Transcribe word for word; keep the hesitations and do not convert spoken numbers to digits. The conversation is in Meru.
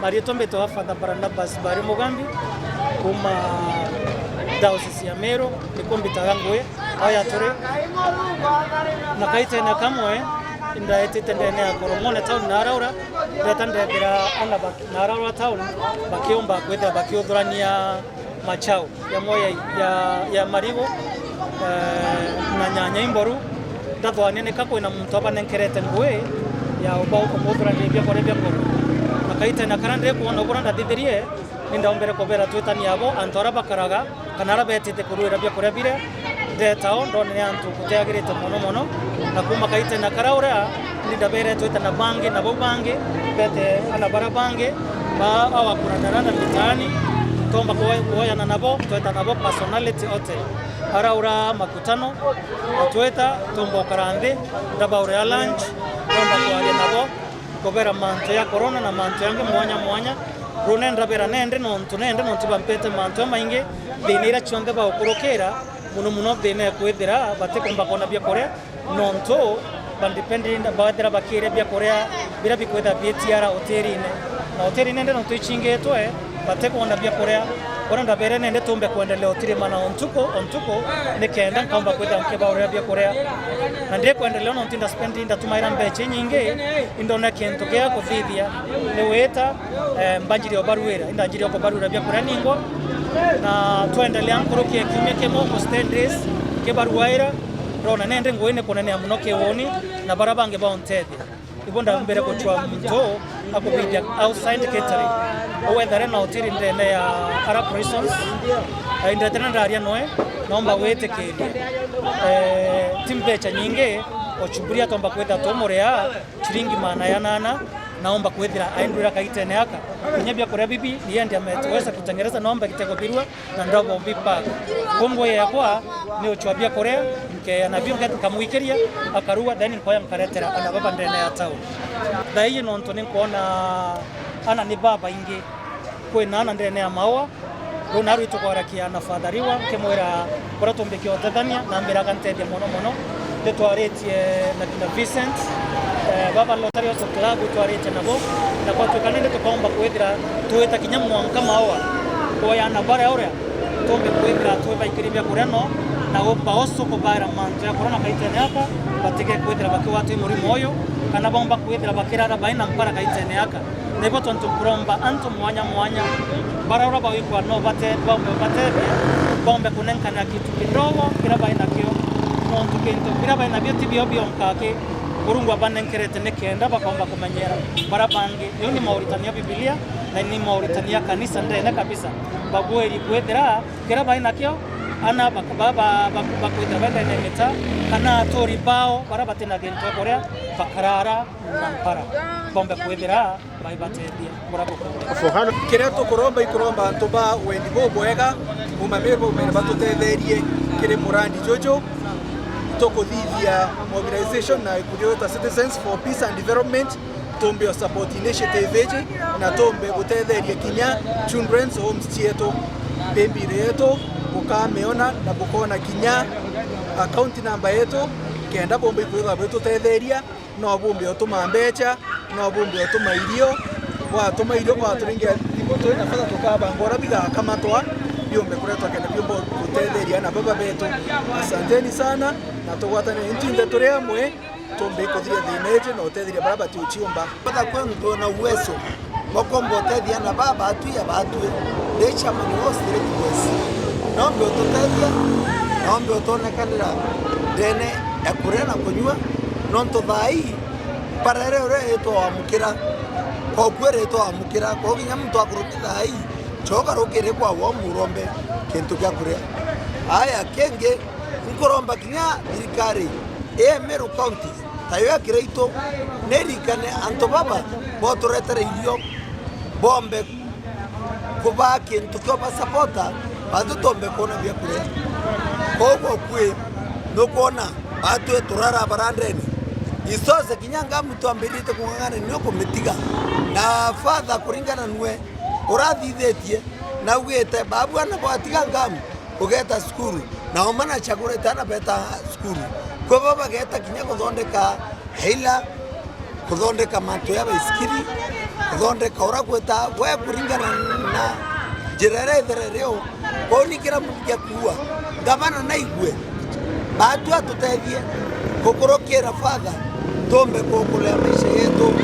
Ariitwa mbitagwa Father Barnabas Bari Mugambi, kuuma Diocese ya Meru, nikuo mbitaga ngugi, ao ya turi. Na kaitene kamwe, indaetite ndene ya Koromone town na araura, ndeta ndethira ana ba-, na araura town, bakiumba kwithira bakiuthurania machao yamo ya, ya, ya marigu, eh, na nyanya imboru, ndathwania nika kwina muntu abanenkerete ngugi ya uba umuthurania biakoria bia ngoro. Na kaitene kara ndikwona bura ndathithirie, ni ndaombere kubera twitani abo, antu aria bakaraga, kana aria betite kurwira biakoria biria ndetao, ndonere antu guteagirite mono mono, na kuuma kaitene kara uria, ni ndaberetwe twita na bangi, na bau bangi bete ana bara bangi ba awakuranira na mitaani, twomba kuoy-, kuoyana nabo, tweta nabo personality ote. Araura makutano, atweta, twomba ukara nthi, ndabaurira lunch, twomba kwaria nabo, kubera mantu ya corona na mantu yangi mwanya mwanya. Rune ndabera nende nontu, nende nontu bampete mantu jamaingi, thina iria cionthe baukurukira, mono mono thina ya kwithira batikumba kwona biakuria, nontu bandependent baethira bakiria biakuria biria bikwithira bietiara hotelini. Na hotelini nende nontu icingitwe, batikwona biakuria. Bono ndabere nende tumbe kwendelea utirima na o ntuku, o ntuku, nikenda nkomba kwithira nkibaurira biakuria. Na ndikwendelea nontu indaspend, indatumaira mbecha inyingi, indona kintu gia kuthithia. Ni wita, eh, mbanjirie ubaruira, indanjirie kubaruira biakuria ningwa. Na twendelea nkuruki ya kiumia kimwe, almost ten days, nkibaruaira. Ndona nende ngugi ni kunenea mono kiuni, na bara bangi bauntethia. Ibo ndambire gucwa muntu akubithia outside catering. Uu ethare na hoteli ndene ya ara prisons. Eh, indetene ndaria noe, naomba gwitikiria. Eh, ti mbecha nyingi, ochuburia tomba kwithira tumuria, chiringi maana ya nana, naomba kwithira aindwira kaitene aka. Kinya biakuria bibi, niye ndiamete weza kutengereza, naomba kitego birua, na ndobo bipa. Kungwe yakwa ni uchwa biakuria, nkeya nabio, nge-, nkamwikiria, akarua, then nkoya nkaretera ana baba ndene ya town. Thaa ii nontu ni nkwona ana ni babaingi, kwina ana ndene ya maua, riu narwi tukwaria kia na Father Riwa, nkimwira, kuria tumbikia utethania, na ambira akantethia mono mono. Nitwaritie na kina Vincent, eh, baba Rotary House Club itwaritie nabo, na kwatuika nindi tukaomba kwithira twita kinya mwanka maua, kuoya na baria uria, tumbe kwithira twibaikiria biakuria no, na gumba usu kubaira mantu ya corona kaitene aka, batige kwithira bakigwatwa i murimo uyu, kana baumba kwithira bakirara baina mpara kaitene aka. Nibo tontu nkuromba antu mwanya mwanya, bara ura bawikwa no bate-, baumbe batethia, baumbe kunenkanira kintu kidogo kira bai nakio, nontu kintu bira bai nabio ti bio bionka ki Murungu abanenkerete nikenda bakomba kumenyera bara bangi. Iu ni mauritania ya Bibilia, na ni mauritania ya kanisa ndene kabisa. Bagwiri kwithira kira bai nakio, ana bak-, ba-, ba-, bak-, bakwithira bendene mita, kana aturi bao bara batina gintu kuria, bakarara na mpara. Bombe kwithira baibatethia. Murabo. Kiria tukuromba, ikuromba antu ba wendi bubwega, kuma Meru baumene batutetherie kiri murandi juju. Tukuthithia mobilization na ikundi yetwa Citizens for Peace and Development, tumbe o support initiative iji, na tumbe gutetheria kinya children's homes cietu. Paybill yetu bukamiona na bukona kinya account number yetu, kenda bumbe ikwithirwa bitutetheria. No bumbe utuma mbecha, no bumbe utuma irio, bwatuma irio bwaturingira thimu, twi na bata tukabanga uria bigakamatwa, biumbe kuretwa kenda biumbe gutetheria na baba betu. Asanteni sana, na tugwatane intwinthe turi amwe, tumbe ikuthiria thina iji na utetheria baria batiuciumba. Bata kwe muntu wina uwezo, bakomba utethia na baba atwi ya batwi, ndi chairman wa Australia West. Nombe ututethia, nombe utonekanira ndene ya kuria na kunyua, nontu thaa ii, mparere uria itwa wamukira, koku iri itwa wamukira, koguo kinya muntu akuruki thaa ii, coka rukiri kwa wo murombe kintu gia kuria. Aya, kingi, nkuromba kinya thirikari, ii Meru County, tayo ya Kiraitu, nirikane antu baba boturetere irio, bombe kubaa kintu kio basapota, batu tombe kwona bia kuria. Koguo kwi, nukwona, batwi turara barandeni. Isose kinya ngamu twambirite kung'ang'ana nio kumitiga. Na father kuringana nwe urathithitie, naugite, babu ana bwatiga ngamu, ugeta cukuru, nao manachagurite ana beta cukuru. Kwi bo bageta kinya kuthondeka eila, kuthondeka mantu ya baisikiri, Kuthondeka uria gwita gwe kuringana na njira iria ithere rio. Kwou ni kiria muthike kuua, ngavana naigue, baatu atutethie kukurukira father, tumbe kukuria maisha yetu.